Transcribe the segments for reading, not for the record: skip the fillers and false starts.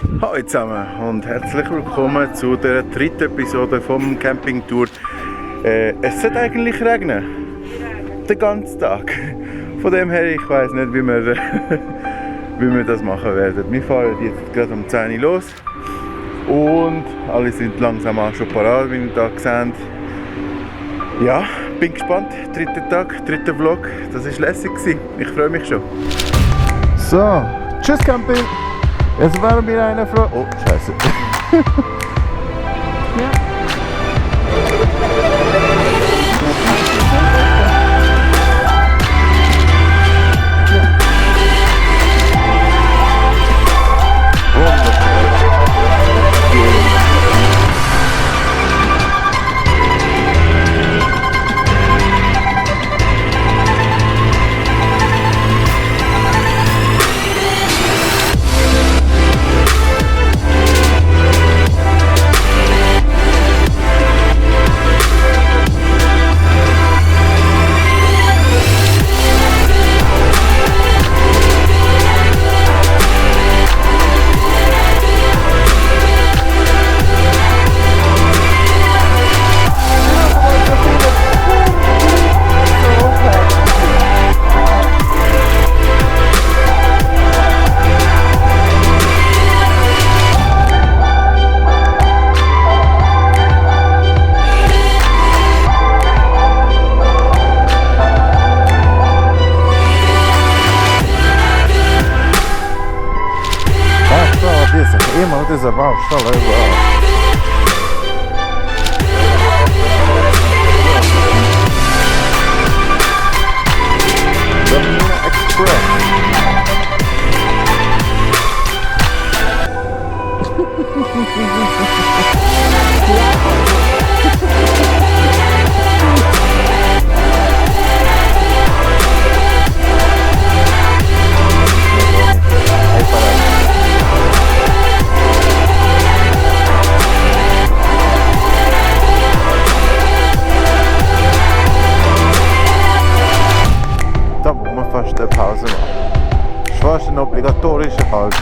Hallo zusammen und herzlich willkommen zu der dritten Episode vom Campingtour. Es sollte eigentlich regnen, den ganzen Tag. Von dem her, ich weiß nicht, wie wir das machen werden. Wir fahren jetzt gerade um 10 Uhr los und alle sind langsam auch schon parat, wie ihr da seht. Ja, bin gespannt. Dritter Tag, dritter Vlog. Das war lässig. Ich freue mich schon. So, tschüss Camping. Jetzt wären wir eine Frage. Oh, scheiße. Ja. Immer dieser Baustelle überall. Express. Da muss man fast eine Pause machen. Das ist fast ein obligatorischer Halt.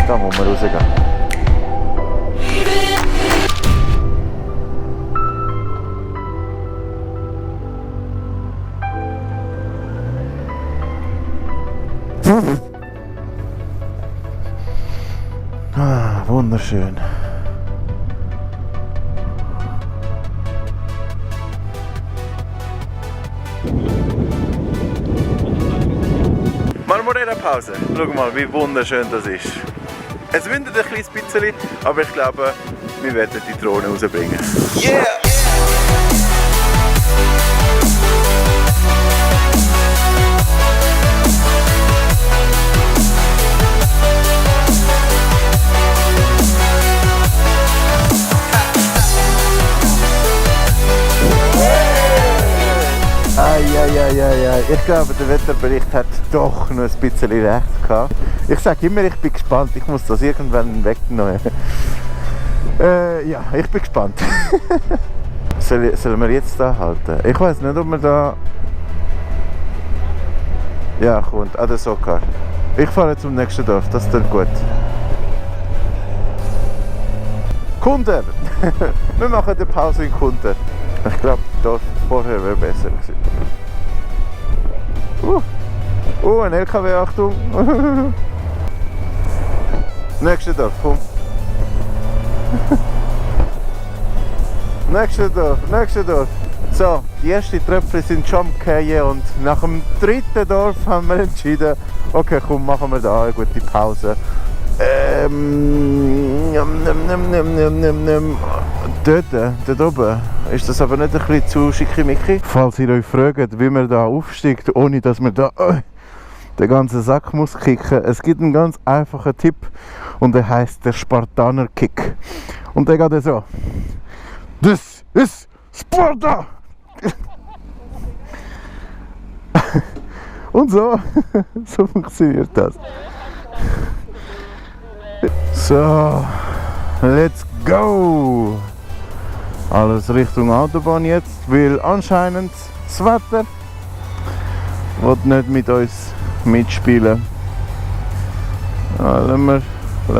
Da muss man rausgehen. Ah, wunderschön. Marmorera-Pause. Schau mal, wie wunderschön das ist. Es windet ein kleines bisschen, aber ich glaube, wir werden die Drohne rausbringen. Yeah! Ich glaube, der Wetterbericht hat doch noch ein bisschen recht gehabt. Ich sage immer, ich bin gespannt. Ich muss das irgendwann wegnehmen. Ja, ich bin gespannt. Sollen wir jetzt da halten? Ich weiß nicht, ob wir da... Ja, kommt. Ah, der Sokar. Ich fahre zum nächsten Dorf, das ist dann gut. Kunder! Wir machen die Pause in Kunder. Ich glaube, das Dorf vorher wäre besser gewesen. Ein LKW, Achtung! Nächste Dorf, komm! Nächste Dorf! So, die ersten Tröpfchen sind schon gefallen und nach dem dritten Dorf haben wir entschieden, okay, komm, machen wir da eine gute Pause. Dort oben ist das aber nicht ein bisschen zu schickimicki. Falls ihr euch fragt, wie man da aufsteigt, ohne dass man da den ganzen Sack muss kicken. Es gibt einen ganz einfachen Tipp und der heißt der Spartaner Kick. Und der geht so. Das ist Sparta! Und so funktioniert das. So, let's go! Alles Richtung Autobahn jetzt, weil anscheinend das Wetter will nicht mit uns mitspielen. lassen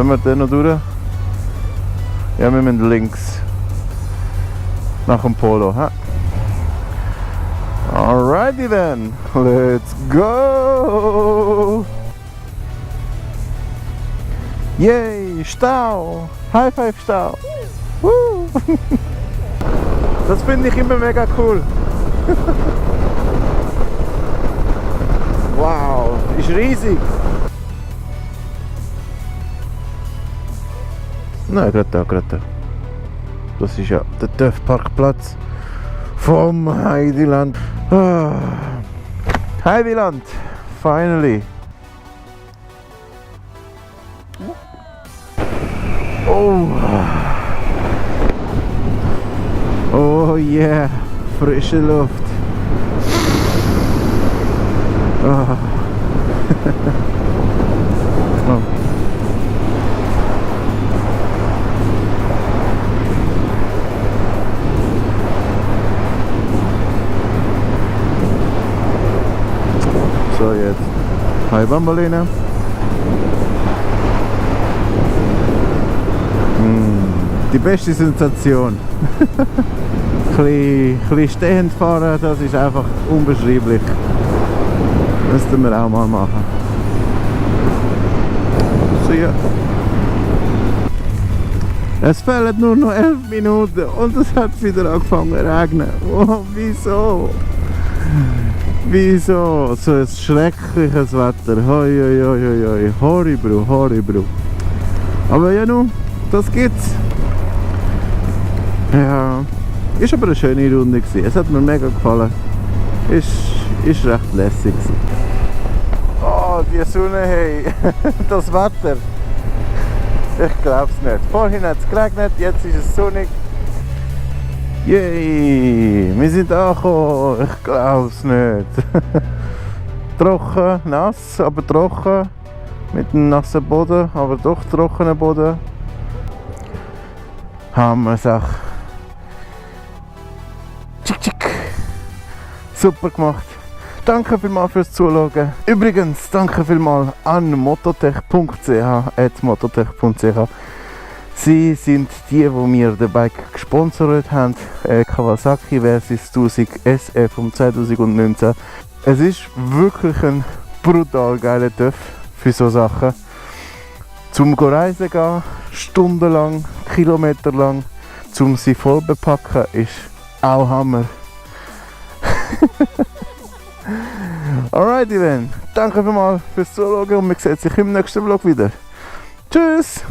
wir den noch durch. Ja, wir müssen links. Nach dem Polo. Ha? Alrighty then, let's go! Yay, Stau! High Five Stau! Woo. Das finde ich immer mega cool. Wow, ist riesig! Nein, gerade da. Das ist ja der TÜV-Parkplatz vom Heideland. Ah. Heideland, finally! Oh yeah, frische Luft. Oh. Oh. So, jetzt. Hi Bamboline. Die beste Sensation. Ein bisschen stehend fahren, das ist einfach unbeschreiblich. Müssten wir auch mal machen. So, ja. Es fehlen nur noch 11 Minuten und es hat wieder angefangen zu regnen. Oh, wieso? Wieso? So ein schreckliches Wetter. Hoi, hoi, hoi, hoi. Horribru, horribru. Aber ja nun, das gibt's. Ja, ist aber eine schöne Runde gewesen. Es hat mir mega gefallen. Ist recht lässig gewesen. Oh, die Sonne, hey. Das Wetter. Ich glaub's nicht. Vorhin hat es geregnet, jetzt ist es sonnig. Yay, wir sind angekommen. Ich glaub's nicht. Trocken, nass, aber trocken. Mit einem nassen Boden, aber doch trockener Boden. Hammer-Sache. Super gemacht. Danke vielmals fürs Zuschauen. Übrigens, danke vielmals an mototech.ch. Sie sind die mir den Bike gesponsert haben. Kawasaki Versys 1000 SE vom 2019. Es ist wirklich ein brutal geiler TÜV für so Sachen. Zum reisen gehen, stundenlang, kilometerlang, zum sie voll bepacken, ist auch Hammer. Alrighty then, danke vielmals fürs Zuschauen und wir sehen uns im nächsten Vlog wieder. Tschüss!